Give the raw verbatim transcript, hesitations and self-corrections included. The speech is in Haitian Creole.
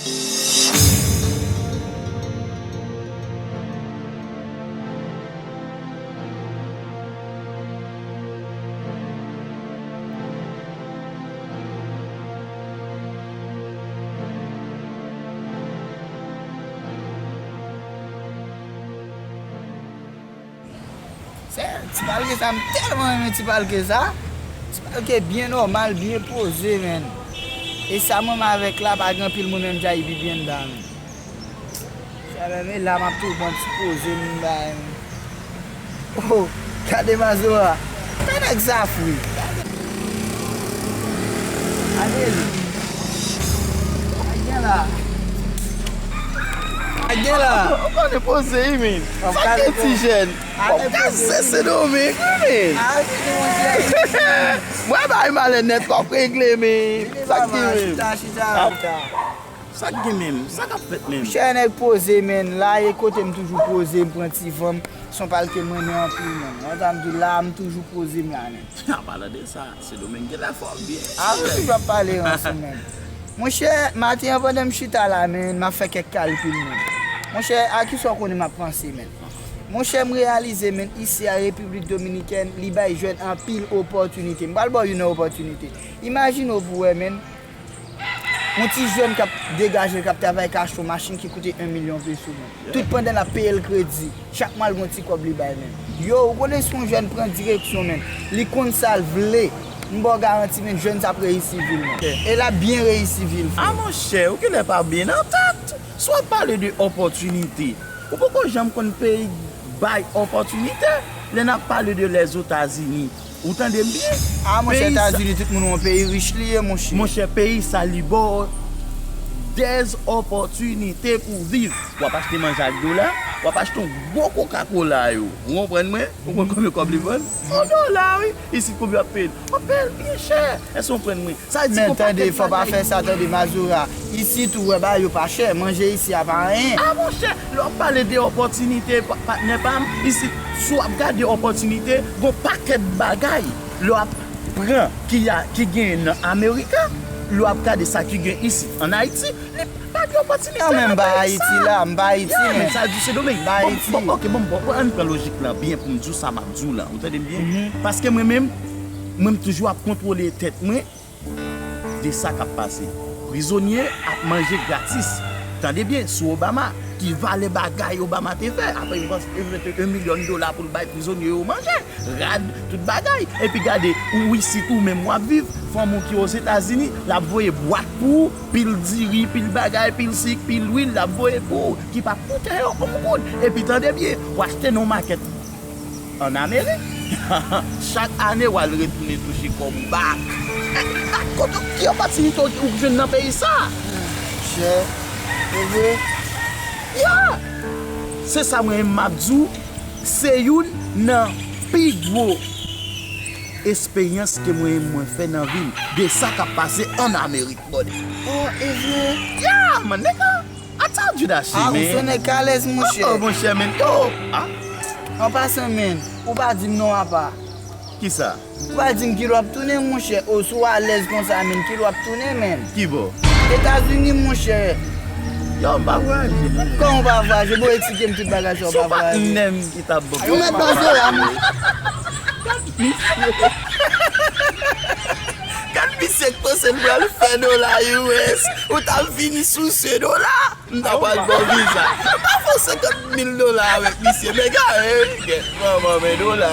Sè, ti palke sa, m tèlman renmen ti palke sa. Ti palke byen nòmal, byen poze, menn. E sa m renmen avèk la, pa gen anpil moun menm dja epi byen dan. Chè, menm e la m ap tou pran ti poze m bay. Oh, gade Mazora. Gade nèg sa fri. Gade li. Gade la. Gade la. Ou konnen poze wi, men. Sa k gen ti jèn. Ou ka se Sendomeng wi, men. Mwen bay malè nèt, w ap regle, men. Sa k gen, men. Chita, chita, chita. Sa k gen menm? Sa k ap fèt menm? Monchè, nèg poze, menn. La e kote m toujou poze, m pran ti van m. Se yon palke m renmen anpil, menn. Wè sa m di w la, m toujou poze m la, menn. An palan de sa, Sendomeng gen lè fò byen. A, m toujou ap pale ranson, menn. Monchè, maten an pandan m chita la, menn, m ap fè kèk kalkil, menn. Monchè, a kisa w konnen m ap panse, menn? Monchè, m reyalize, menn, isi a Repiblik Dominikèn, li bay jèn anpil opòtinite. M pral ba w youn nan opòtinite. Imajine w pou w wè, menn. Yon ti jèn k ap degaje l, k ap travay, ka achte yon machin ki koute yon milyon peso, menn. Tout pandan l ap peye l kredi. Chak mwa l gen yon ti kòb li bay, menn. Yo, ou konnen si yon jèn pran direksyon, menn, li konn sa l vle, m ba w garanti, menn, jèn sa ap reyisi vi l, menn. E l ap byen reyisi vi l, frè. A monchè, ou genlè pa byen nan tèt. Si w ap pale de opòtinite, ou poko janm konn peyi k bay opòtinite. Lè n ap pale de Lèzetazini, ou tande m byen? A, monchè, Etazini, tout moun wè yon peyi rich li ye, monchè. Monchè, peyi sa li ba w dèz opòtinite pou w viv. W ap achte manje ak dola, w ap achte yon gwo Coca-Cola yo. Ou konprann mwen? Ou konn konbyen kòb li vann? Yon dola, wi. Isit konbyen w ap peye l? W ap peye l byen chè. Èske w konprann mwen? Sa di men tande, fò pa fè sa, tande, Mazora. Isit ou wè bagay yo pa chè, manje isi a pa anyen. A monchè, lè w ap pale de opòtinite, pa- patnè pa m, isit, si w ap gade opòtinite, gon pakèt bagay lè w ap pran ki a- ki genyen nan Amerika, lè w ap gade sa ki gen isit an Ayiti, li pa gen opòtinite nan peyi sa. Kanmenm, m pa Ayiti la, m pa Ayiti, men sa di Sendomeng. M pa Ayiti. Bon, bon, ok, bon, bon, bon, ann pran lojik lan byen pou m di w sa m ap di w lan. Ou tande m byen? Paske mwen menm, mwen m toujou ap kontwole tèt mwen de sa k ap pase. Prizonye ap manje gratis. Tande byen, sou Obama, ki valè bagay Obama te fè? Apre yon venteyen milyon dola pou l bay prizonye yo manje, rad, tout bagay. Epi gade, ou isit ou menm w ap viv, fanm ou ki Ozetazini, l ap voye bwat pou ou, pil diri, pil bagay, pil sik, pil lwil, l ap voye pou ou, ki p ap koute yo yon goud. Epi tande byen, w achte nan yon makèt ann Amerik, chak ane w al retounen touche kòb ou bak. Kote ki opòtinite ou jwenn nan peyi sa? Chè, e vre? Ya! Se sa mwen menm m ap di w, se youn nan pi gwo esperyans ke mwen menm mwen fè nan vi m, de sa k ap pase ann Amerik, brother. Oh, e vre? Ya, man, nèg la. I told you that shit, man. Ah, ou se nèg k alèz, monchè. Oh, monchè, men. Yo! Ah. An pasan, men, ou pa di m non apa. Kisa? Ou pa di m kilè w ap tounen, monchè. O, si w alèz konsa, men, kilè w ap tounen, men. Ki bò? Etazini, monchè. Yo, m pa vwayaje, men. Kòman w pa vwayaje? Bon, eksplike m tout bagay sa w pa vwayaje. Si w pa t nèm ki t ap ban. Ou mèt ba zora, monchè. Gad misye k panse l pral fè dola U S, ou t ap vini souse dola. M ta pral ba w viza. M pa fè senkant mil dola avèk misye, men gade, gèt manman men dola.